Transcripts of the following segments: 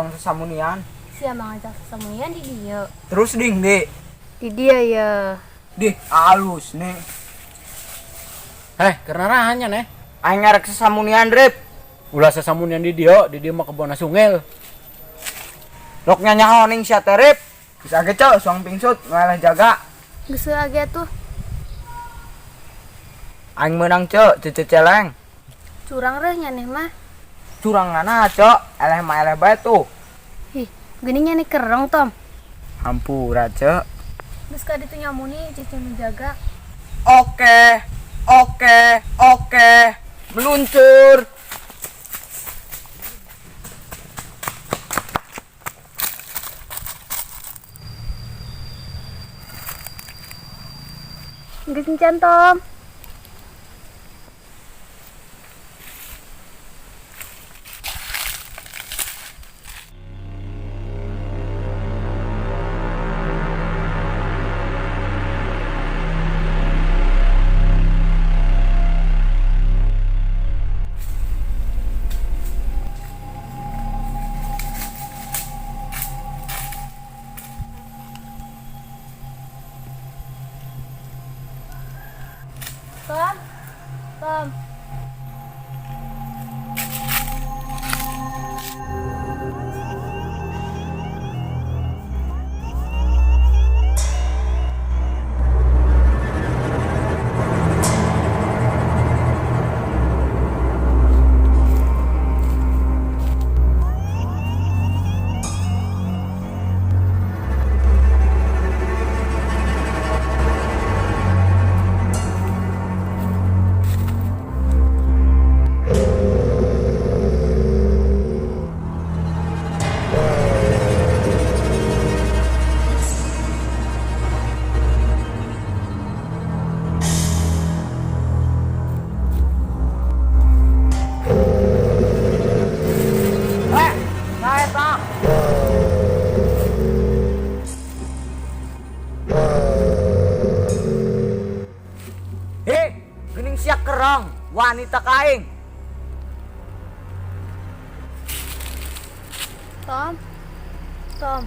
Urang sasamunian. Sia mangajak sasamunian di dieu. Terus ding di. Di dieu ya. Dih, alus nih. Heh, karena rahanya neh. Aing ngarek sasamunian, Rip. Ulah sasamunian di dieu mah kebona sungel. Lok nyanyaho ning sia teh, Rip. Bisa ge cok, suang pingsut, ngalah jaga. Geus age tuh. Aing menang cok, cece celeng. Curang reh nyaneh mah. Curang ngana cok, eleh mah eleh bae tuh. Ih, gini nyaneh kerong Tom. Hampura cok. Geus ka ditu nyamuni cece menjaga. Oke, oke, oke. Meluncur. Geus encan Tom. Tom, Tom. Geuning sia kerong, wanita kaing. Tom, Tom.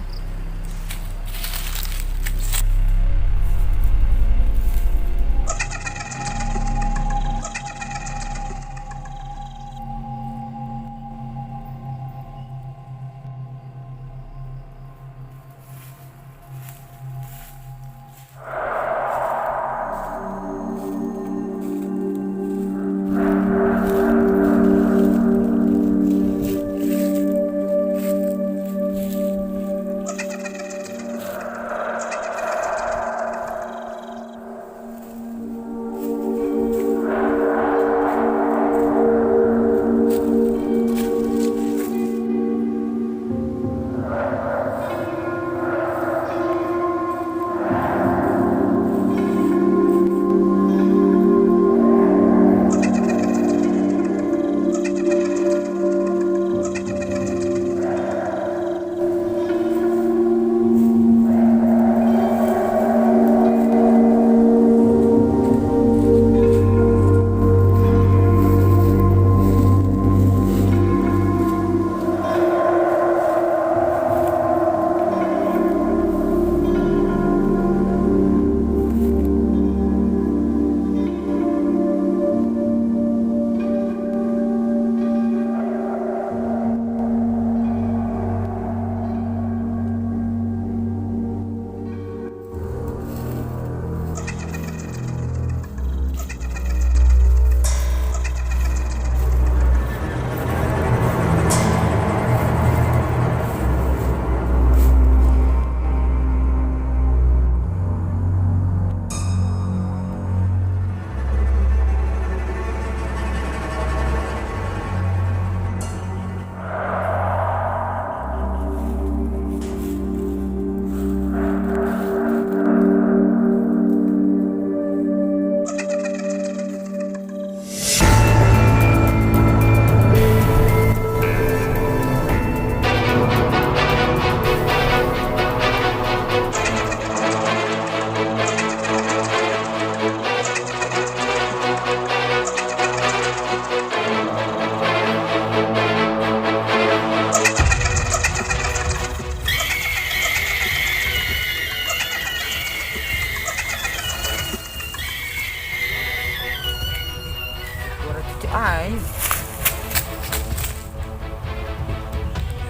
Aing.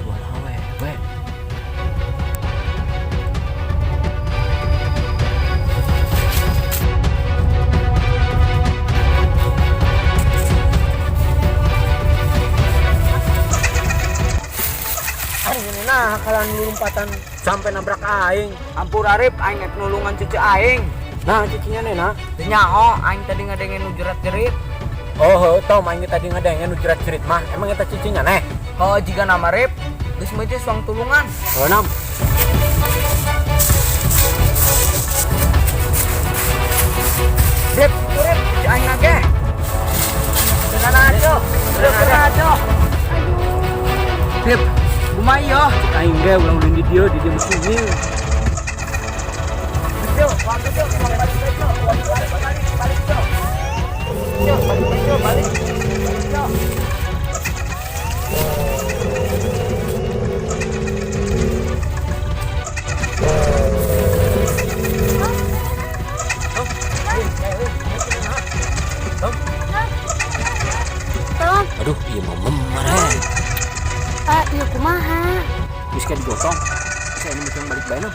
Suara awewe. Nah, kalian lompatan sampai nabrak aing. Ampura Rip, aing nek nulungan cucu aing. Nah, cucunya nena. Teu nyaho, aing tadi ngadengen nu jerat-jerit. Oh, heuh, Tom, aing tadi ngadengen nu jerat-jerit mah. Emang eta cucunya neh? Oh, jiga nama Rip, geus mah teh suang tulungan. Oh, nam. Rip, Rip, cucu aing nage. Tenang aja, tenang aja. Rip, kumaha ieu? Aing ge ulah ulin di dieu, di dieu mah sungil. Cuk, waktu cuk, balik cuk, balik balik balik cuk. Cuk, balik cuk, balik. Balik cuk. Tom. Aduh, ieu mah memar. Ah, ieu kumaha? Geus ka digotong. Bisa ini meukeun balik bae nam.